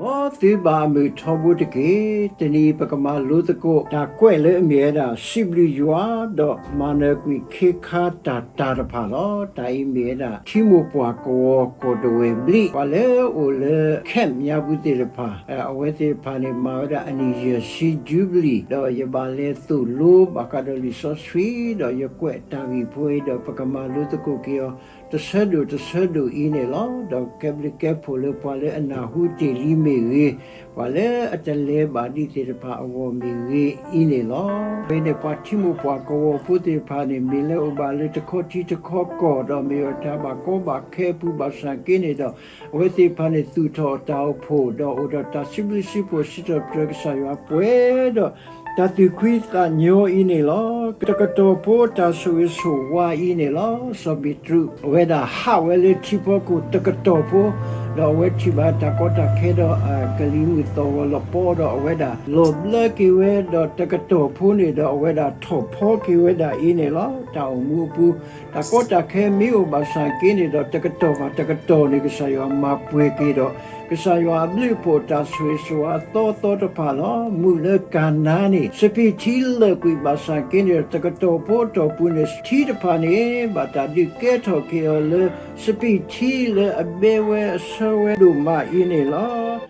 မ်သုဘၣ်အမုာ်ထီဘိတက့ၢ်. တနံၤအံၤ ပကမၤလိသကိး တၢ်ကွဲးလၢအမ့ၢ်ဝဲဒၣ် စံးဘျုးယွၤ ဒီးမၤနၢၤကွံာ်ခ့ခါတၢ်တၢ်တဖၣ်လီၤ. တၢ်အံၤမ့ၢ်ဝဲဒၣ် ထံမိၢ်ပှၢ်ကဝီၤ ကီၢ်ဒဝဲၢ်ဘျံး ပှၤလၢအအိၣ်လၢ camp ညါပူၤသ့ၣ်တဖၣ်, အဝဲသ့ၣ်တဖၣ်န့ၣ် မၤဝဲဒၣ်အနံၣ်ယဲၢ်ဆံ jubilee ဒီးယဘၣ်လဲၤသိၣ်လိ ဘၣ်ဃးဒီးလံာ်စီဆှံ, ဒီးယကွဲးတၢ်ဂ့ၢ်ဖိအံၤ ဒီးပကမၤလိသကိးက့ၤအီၤ တဆၢဒိၣ်တဆၢဒိၣ်အံၤန့ၣ်လီၤ. ဒီးကဲဘျုးကဲဖှိၣ်လၢပှၤလၢအနၢ်ဟူတ့ၢ်လံမ့ၢ်ဂ့ၤ, ပှၤလၢအတလဲၤဘၣ်ဒံးသ့ၣ်တဖၣ်အဂီၢ်မ့ၢ်ဂ့ၤအံၤန့ၣ်လီၤ. ဖဲန့ၣ် ပှၤထံမိၢ်ပှၢ်ကဝီၤဖိသ့ၣ်တဖၣ်န့ၣ် မ့ၢ်လဲၤအိၣ်ဘၣ်လၢတခီထံတခီကီၢ် ဒီးမ့ၢ်အတၢ်ဘၣ်ကီဘၣ်ခဲအပူၤဘၣ်ဆၣ်က့န့ၣ်ဒီး အဝဲသ့ၣ်တဖၣ်န့ၣ် သူၣ်ထီၣ်တၢ်အိၣ်ဖှိၣ် ဒီးအိၣ်ဒီးတၢ်စံးဘျုးစံးဖှိၣ် စံးထီၣ်ပတြၢၤကစၢ်ယွၤပှဲၤဒီး တၢ်သူၣ်ဖှံသးညီအံၤန့ၣ်လီၤ. တကတီၢ်ဖိတၢ်ဆိၣ်ဂ့ၤဆိၣ်ဝါအံၤန့ၣ်လီၤ. စီၤပ့းတရူး အဝဲဒၣ်ဟးဝဲလၢထံဖီခိၣ်တကတီၢ်ဖိ, ဒီးအဝဲထံၣ်ဘၣ်တၢ်ကီတၢ်ခဲဒီး ကလံၤမုၢ်သီၣ်ဂီၤလပီဒီး အဝဲဒၣ်လီၤဘျၢက့ၤဝဲ, ဒီးတကတီၢ်ဖိန့ၣ်ဒီး အဝဲဒၣ်ထီၣ်ဖီက့ၤဝဲဒၣ်အံၤန့ၣ်လီၤ. တၢ်အိၣ်မူအပူၤ တၢ်ကီတၢ်ခဲမ့ၢ်အိၣ်ဘၣ်ဆၣ်က့န့ၣ်ဒီး တကတီၢ်ဘၣ်တကတီၢ်န့ၣ် ကစၢ်ယွၤမၤပှဲၤက့ၤဒီး ကစၢ်ယွၤအဘျုးအဖှိၣ်တၢ်ဆိၣ်ဂ့ၤဆိၣ်ဝါအသီသီတဖၣ်လီၤ. မုၢ်လၢကၤနါန့ၣ် စပံးထံလၢာ်ကွံာ်ဘၣ်ဆၣ်က့န့ၣ်ဒီး တကတီၢ်ဖိအတီၢ်ပူၤန့ၣ် ထံတဖၣ်န့ၣ် ဘၣ်တၢ်ဒုးကဲထီၣ်က့ၤအီၤလၢ စပံးထံလၢအဘဲဝဲအဆၢဝဲဒိၣ်မးအံၤန့ၣ်လီၤ.